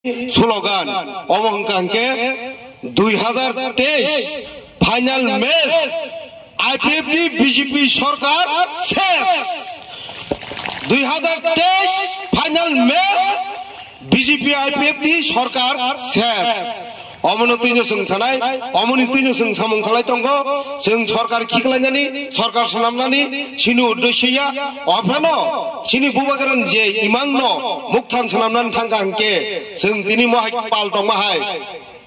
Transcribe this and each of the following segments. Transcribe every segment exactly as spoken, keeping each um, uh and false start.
slogan, omo hwnkha hwnkhe dui hazar teis final match, I P F T B J P sorkar ses. Dui hazar teis final match, B J P I P F T sorkar ses. Omono twino chwng thanai, omoni twino chwng samung khalai tongo, chwng sorkar khiklainani, sorkar swnamnani, chini uddesyo ya, ophano chini bubagrani je imangno mukthang swnamnani thangkha hwnkhe, chwng tini mohai pal tongma hai.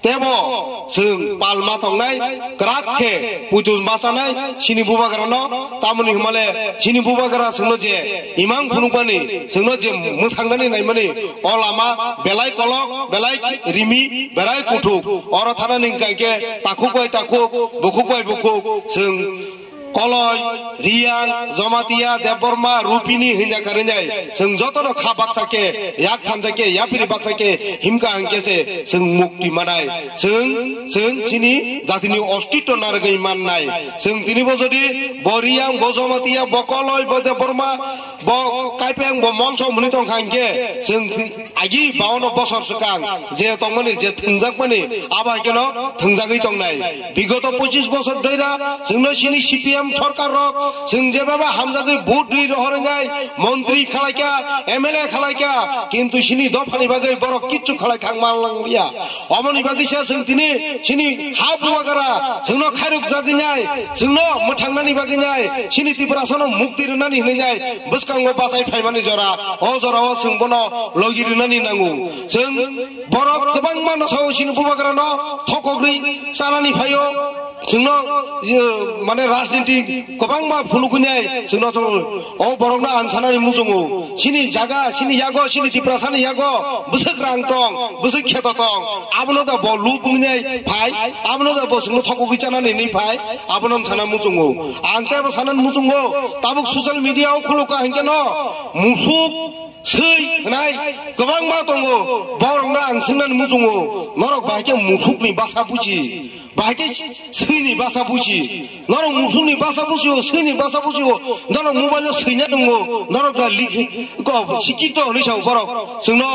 Tebo chwng palma tongnai, kwrak khe puitu bachanai chini bubagrano, tamoni hwnmale chini bubagra chwngno je imang phunukmani, chwngno je mwthangnani naimani, o lama belai kolok, belai rimi, belai kuthuk, oro thanani hwnkha khe takhuk bai takhuk, bukhuk bai bukhuk, chwng Koloi, Riyang, Jomatia, Debbarma, Rupini hinja karinai. Chwng jotono kha baksa khe, yak thansa khe, yapiri baksa khe, himkha hwnkhe se chwng mukti manai. Chwng, chwng chini jatini ostitto narwgwi mannai. Chwng tini bo jodi bo Riyang, bo Jomatia, bo Koloi, bo Debbarma, bo Kaipeng, bo Molsom hwnwi tongkha hwnkhe, chwng agi baono bosor swkang je tongmani, je thwngjakmani, abo hai kheno thwngjagwi tongnai. Bigoto pochis bosor doira chwngno chini C P M sorkar rok chwng jebaba hamjagwi vote rwi rohor wngnai, montri khalaikha, M L A khalaikha, kintu chini dophani bagwi borok kichu khalai thang manliya. Omoni bagwi se chwng tini chini ha bubagra chwngno khairok jagwi nai, chwngno mwthangnani bagwi nai, chini Tiprasano mukti rwnani hwnwi nai, bwskango bachai phaimani jora, o jorao chwng bono logi rwnani nango. Chwng borok kwbangma no sao chini bubagrano thokogwi chanani phaio. Chwngno, eh, mane rajniti kwbangma phunukgwi nai chwngno thung-, o borokno ang sanani muchungo. Chini jaga, chini yago, chini Tiprasani yago bwswk rang tong, bwswk kheto tong, abono da bo lubungnai phai, abono da bo chwngno thokogwi chanani hinwi phai, abono ang sana muchungo. Ang tei bo sanani muchungo, tabuk social media o khuluka hinkhe no musuk swi hwnai kwbangma tongo, borokno ang swngnani muchungo, norok bahai khe musukni basa buji, bahai khe swini basa buji, norok musukni basa buji o, swini basa buji o, norok mobile o swina tongo, norok da lik-, ko sikito hwnwi sao borok, chwngno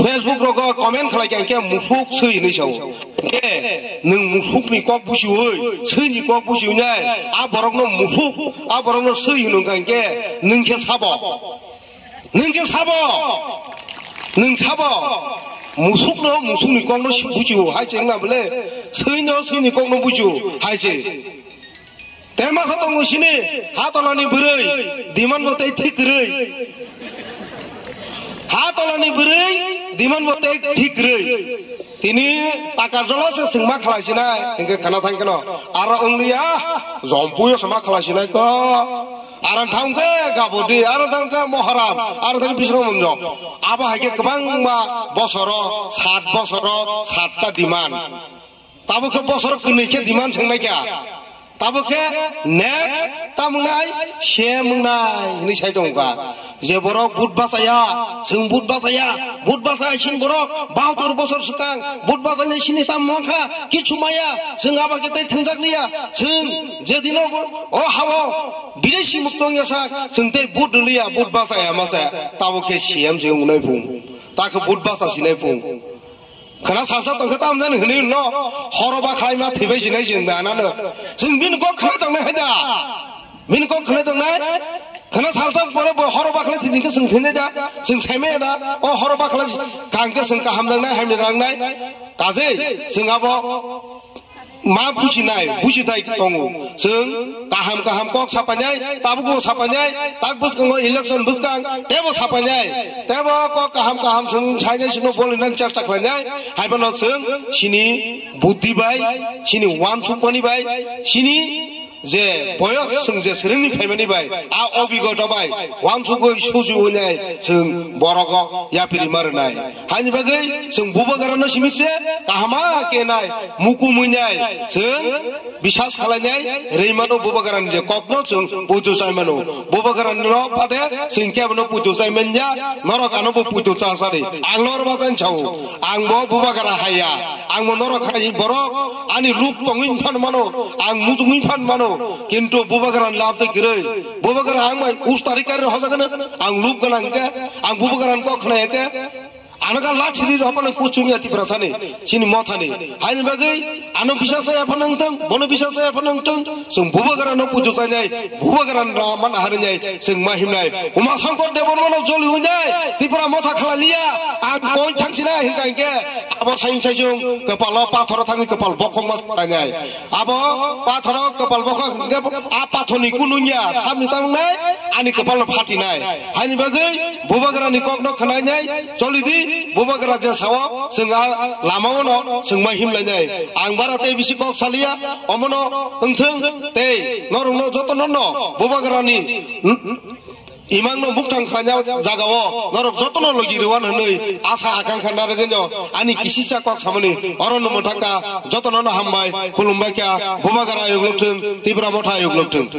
Facebook rogo comment khlai kha hwnkhe musuk swi hwnwi sao. Hwnkhe nwng musukni kok bujiwi, swini kok bujiwi nai, a borokno musuk, a borokno swi hwnwi hwnkha hwnkhe nwng khe sabo. Nwng khe sabo, nwng sabo, musukno musukni kokno bujiwo hai se wngna bwle, swino swini kokno bujiwo hai se. Tei masa tongo sini, ha tolani bwrwi, diman bo tei thik kwrwi. Ha tolani bwrwi, diman bo tei thik kwrwi. Tini takar jolo se chwng ma khlai sinai, hwnkhe khana thang kheno, aro wngliya, jompuyo se ma khlai sinai ko. Aro thang khe Gabodi, aro thang khe Moharam, aro thang khe Bisno Monjo. Abo hai khe kwbangma bosoro, sat bosoro, satta demand. Tabo khe bosor kwnwi khe demand swngnai kha. Tabo khe next ta mwngnai, C M mwngnai hwnwi sai tongo kha. Je borok vote bachaya, chwng vote bachaya, vote bachaya chini borok bahatur bosor swkang vote bachani sini tam wngkha, kichu maya, chwng abo khe tei thwngjak liya, chwng je dino o hao bidesi mukto wngya sak, chwng tei vote rwliya, vote bachaya masa, tabo khe C M se wngnai phung, ta khe vote bacha sinai phung. Khana salsa tongkhe tamjani hwnwi no horo ba khlai ma thwibai sinai chwng da nano. Chwng bini kok khlai tongnai hai da. Bini kok khlai tongnai. Khana salsa pore bo horo ba khlai thwiding khe chwng thwinai da. Chwng saimaya da. O horo ba khlai kang khe chwng kaham nangnai, hamya nangnai. Kajei chwng abo ma bujinai, bujitai tongo. Chwng kaham kaham kok sapainai, tabukbo sapainai, tak bwskango election bwskang tebo sapainai, tebo kok kaham kaham chwng sainai chwngno bolinan chesta khlainai, haiphano chwng chini buddhi bai, chini wansukmani bai, chini je boyos chwng je swrwngni phaimani bai, a obigota bai wansugwi suju hwnai chwng borogo yapiri ma rwnai. Haini bagwi chwng bubagrano simi se kahama kenai, mukumui nai, chwng bisas khalai nai, rwi mano bubagrani je kokno chwng buitu chai mano. Bubagrani no pade chwng kebono buitu chai manya, norok ano bo buitu cha sari. Ang lor ba chan chao. Ang bo bubagra haya. Ang bo norok hai borok ani look tongwi phan mano. Ang mujungwi phan mano. Kintu bubagrani lab de kwrwi. Bubagra ang bai us tari kari hojagana. Ang look gana hwnkhe. Ang bubagrani kok khna hwnkhe. Ano ka lathi ri rok no kuchung ya Tiprasani, chini mothani. Haini bagwi ano bisa saya phanang tong, bono bisa saya phanang tong, chwng Bubagra no pujo chainai, Bubagra no man harinai, chwng ma himnai. Uma Sangkor Debbarma no joli hunai, Tipra motha khalaliya, ang koi thangsinai hingka hingke, abo saing saijung, kepalo pathoro thangwi kepal bokong ma chainai. Abo pathoro kepal bokha hwnkhe a pathorni kununya samni tangnai, ani kepalno phatinai. Haini bagwi Bubagrani kokno khwnainai, cholidi Bubagra je sao chwng a lamao no chwng mai himlainai. Ang bara tei bisi kok saliya, omono wngthwng tei norokno jotono no Bubagrani Imang no bukthang khlaina jagao norok jotono logi rwan hwnwi asa akangkha narwgwino ani kisisa kok samani oro no mwthangkha jotono no hambai khulumbai kha Bubagra ayuk lokthwng Tipra motha ayuk lokthwng.